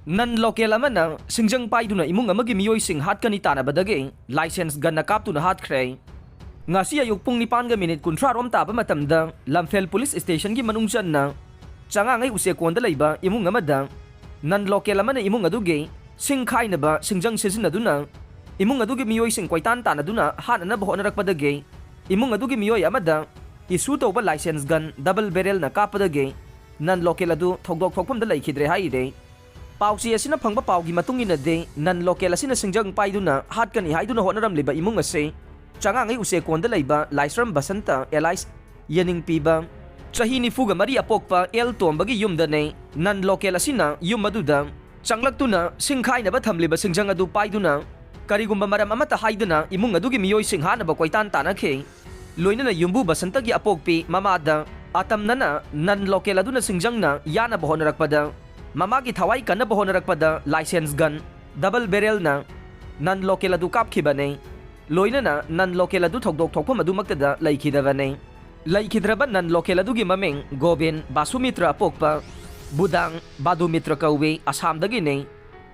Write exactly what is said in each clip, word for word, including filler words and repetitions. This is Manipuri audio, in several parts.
Non local ꯑꯃꯅ ꯁꯤꯡꯖꯪ ꯄꯥꯏꯗꯨꯅ ꯏꯃꯨꯡ ꯑꯃꯒꯤ ꯃꯤꯑꯣꯏꯁꯤꯡ ꯍꯥꯠꯀꯅꯤ ꯇꯥꯟꯅꯕꯗꯒꯤ license gunꯅ ꯀꯥꯞꯇꯨꯅ ꯍꯥꯠꯈ꯭ꯔꯦ꯫ ꯉꯁꯤ ꯑꯌꯨꯛ ꯄꯨꯡ ꯅꯤꯄꯥꯟꯒ ꯃꯤꯅꯤꯠ ꯀꯨꯟꯊ꯭ꯔꯥ ꯔꯣꯝ ꯇꯥꯕ ꯃꯇꯝꯗ ꯂꯝꯐꯦꯜ ꯄꯨꯂꯤꯁ ꯁ꯭ꯇꯦꯁꯟꯒꯤ ꯃꯅꯨꯡ ꯆꯟꯅ ꯆꯉꯥꯡꯉꯩ ꯎꯆꯦꯛꯀꯣꯟꯗ ꯂꯩꯕ ꯏꯃꯨꯡ ꯑꯃꯗ non local ꯑꯃꯅ ꯏꯃꯨꯡ ꯑꯗꯨꯒꯤ ꯁꯤꯡ ꯈꯥꯏꯅꯕ ꯁꯤꯡꯖꯪ ꯁꯤꯖꯤꯟꯅꯗꯨꯅ ꯏꯃꯨꯡ ꯑꯗꯨꯒꯤ ꯃꯤꯑꯣꯏꯁꯤꯡ ꯀꯣꯏꯇꯥꯟ ꯇꯥꯟꯅꯗꯨꯅ ꯍꯥꯠꯅꯅꯕ ꯍꯣꯠꯅꯔꯛꯄꯗꯒꯤ ꯏꯃꯨꯡ ꯑꯗꯨꯒꯤ ꯃꯤꯑꯣꯏ ꯑꯃꯗ issue ꯇꯧꯕ license gun double barrelꯅ ꯀꯥꯞꯄꯗꯒꯤ non local ꯑꯗꯨ ꯊꯧꯗꯣꯛ ꯊꯣꯛꯐꯝꯗ ꯂꯩꯈꯤꯗ꯭ꯔꯦ ꯍꯥꯏꯔꯦ꯫ ꯄꯥꯎꯆꯦ ꯑꯁꯤꯅ ꯐꯪꯕ ꯄꯥꯎꯒꯤ ꯃꯇꯨꯡ ꯏꯟꯅꯗꯤ, non local ꯑꯁꯤꯅ ꯁꯤꯡꯖꯪ ꯄꯥꯏꯗꯨꯅ ꯍꯥꯠꯀꯅꯤ ꯍꯥꯏꯗꯨꯅ ꯍꯣꯠꯅꯔꯝꯂꯤꯕ ꯏꯃꯨꯡ ꯑꯁꯤ ꯆꯉꯥꯡꯉꯩ ꯎꯆꯦꯛꯀꯣꯟꯗ ꯂꯩꯕ ꯂꯥꯏꯁ꯭ꯔꯝ ꯕꯁꯟꯇ alias ꯌꯦꯅꯤꯡꯄꯤꯕ, ꯆꯍꯤ ꯅꯤꯐꯨꯒ ꯃꯔꯤ ꯑꯄꯣꯛꯄ ꯑꯦꯜ ꯇꯣꯝꯕꯒꯤ ꯌꯨꯝꯗꯅꯤ꯫ Non local ꯑꯁꯤꯅ ꯌꯨꯝ ꯑꯗꯨꯗ ꯆꯪꯂꯛꯇꯨꯅ ꯁꯤꯡ ꯈꯥꯏꯅꯕ ꯊꯝꯂꯤꯕ ꯁꯤꯡꯖꯪ ꯑꯗꯨ ꯄꯥꯏꯗꯨꯅ ꯀꯔꯤꯒꯨꯝꯕ ꯃꯔꯝ ꯑꯃꯠꯇ ꯍꯥꯏꯗꯅ ꯏꯃꯨꯡ ꯑꯗꯨꯒꯤ ꯃꯤꯑꯣꯏꯁꯤꯡ ꯍꯥꯠꯅꯕ ꯀꯣꯏꯇꯥꯟ ꯇꯥꯟꯅꯈꯤ꯫ ꯂꯣꯏꯅꯅ ꯌꯨꯝꯕꯨ ꯕꯁꯟꯇꯒꯤ ꯑꯄꯣꯛꯄꯤ ꯃꯃꯥꯗ ꯑꯇꯝꯅꯅ non local ꯑꯗꯨꯅ ꯁꯤꯡꯖꯪꯅ ꯌꯥꯅꯕ ꯍꯣꯠꯅꯔꯛꯄꯗ, ꯃꯃꯥꯒꯤ ꯊꯋꯥꯏ ꯀꯟꯅꯕ ꯍꯣꯠꯅꯔꯛꯄꯗ license gun double barrelꯅ non local ꯑꯗꯨ ꯀꯥꯞꯈꯤꯕꯅꯤ꯫ ꯂꯣꯏꯅꯅ non local ꯑꯗꯨ ꯊꯧꯗꯣꯛ ꯊꯣꯛꯐꯝ ꯑꯗꯨꯃꯛꯇꯗ ꯂꯩꯈꯤꯗꯕꯅꯤ꯫ ꯂꯩꯈꯤꯗ꯭ꯔꯕ non local ꯑꯗꯨꯒꯤ ꯃꯃꯤꯡ ꯒꯣꯕꯤꯟ ꯕꯥꯁꯨꯃꯤꯇ꯭ꯔ ꯑꯄꯣꯛꯄ ꯕꯨꯗꯥꯡ ꯕꯥꯗꯨꯃꯤꯇ꯭ꯔ ꯀꯧꯏ, ꯑꯁꯥꯝꯗꯒꯤꯅꯤ꯫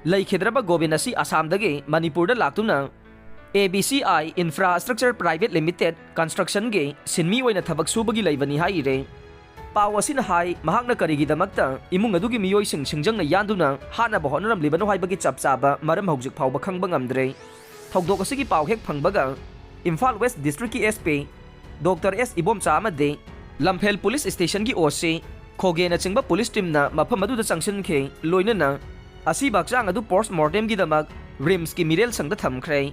ꯂꯩꯈꯤꯗ꯭ꯔꯕ ꯒꯣꯕꯤꯟ ꯑꯁꯤ ꯑꯁꯥꯝꯗꯒꯤ ꯃꯅꯤꯄꯨꯔꯗ ꯂꯥꯛꯇꯨꯅ A B C I Infrastructure Private Limited constructionꯒꯤ ꯁꯤꯟꯃꯤ ꯑꯣꯏꯅ ꯊꯕꯛ ꯁꯨꯕꯒꯤ ꯂꯩꯕꯅꯤ ꯍꯥꯏꯔꯦ꯫ ꯄꯥꯎ ꯑꯁꯤꯅ ꯍꯥꯏ, ꯃꯍꯥꯛꯅ ꯀꯔꯤꯒꯤꯗꯃꯛꯇ ꯏꯃꯨꯡ ꯑꯗꯨꯒꯤ ꯃꯤꯑꯣꯏꯁꯤꯡ ꯁꯤꯡꯖꯪꯅ ꯌꯥꯟꯗꯨꯅ ꯍꯥꯠꯅꯕ ꯍꯣꯠꯅꯔꯝꯂꯤꯕꯅꯣ ꯍꯥꯏꯕꯒꯤ ꯆꯞ ꯆꯥꯕ ꯃꯔꯝ ꯍꯧꯖꯤꯛ ꯐꯥꯎꯕ ꯈꯪꯕ ꯉꯝꯗ꯭ꯔꯦ꯫ ꯊꯧꯗꯣꯛ ꯑꯁꯤꯒꯤ ꯄꯥꯎ ꯍꯦꯛ ꯐꯪꯕꯒ ꯏꯝꯐꯥꯜ ꯋꯦꯁ ꯗꯤꯁꯇ꯭ꯔꯤꯛꯀꯤ S P Doctor S Ibomcha ꯑꯃꯗꯤ ꯂꯝꯐꯦꯜ ꯄꯨꯂꯤꯁ ꯁ꯭ꯇꯦꯁꯟꯒꯤ O C ꯈꯣꯒꯦꯅꯆꯤꯡꯕ ꯄꯨꯂꯤꯁ ꯇꯤꯝꯅ ꯃꯐꯝ ꯑꯗꯨꯗ ꯆꯪꯁꯤꯟꯈꯤ꯫ ꯂꯣꯏꯅꯅ ꯑꯁꯤꯕ ꯍꯛꯆꯥꯡ ꯑꯗꯨ post mortemꯒꯤꯗꯃꯛ RIMSꯀꯤ ꯃꯤꯔꯦꯜ ꯁꯪꯗ ꯊꯝꯈ꯭ꯔꯦ꯫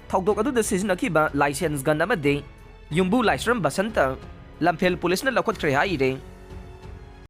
ꯊꯧꯗꯣꯛ ꯑꯗꯨꯗ ꯁꯤꯖꯤꯟꯅꯈꯤꯕ license gun ꯑꯃꯗꯤ ꯌꯨꯝꯕꯨ ꯂꯥꯏꯁ꯭ꯔꯝ ꯕꯁꯟꯇ ꯂꯝꯐꯦꯜ ꯄꯨꯂꯤꯁꯅ ꯂꯧꯈꯠꯈ꯭ꯔꯦ ꯍꯥꯏꯔꯦ꯫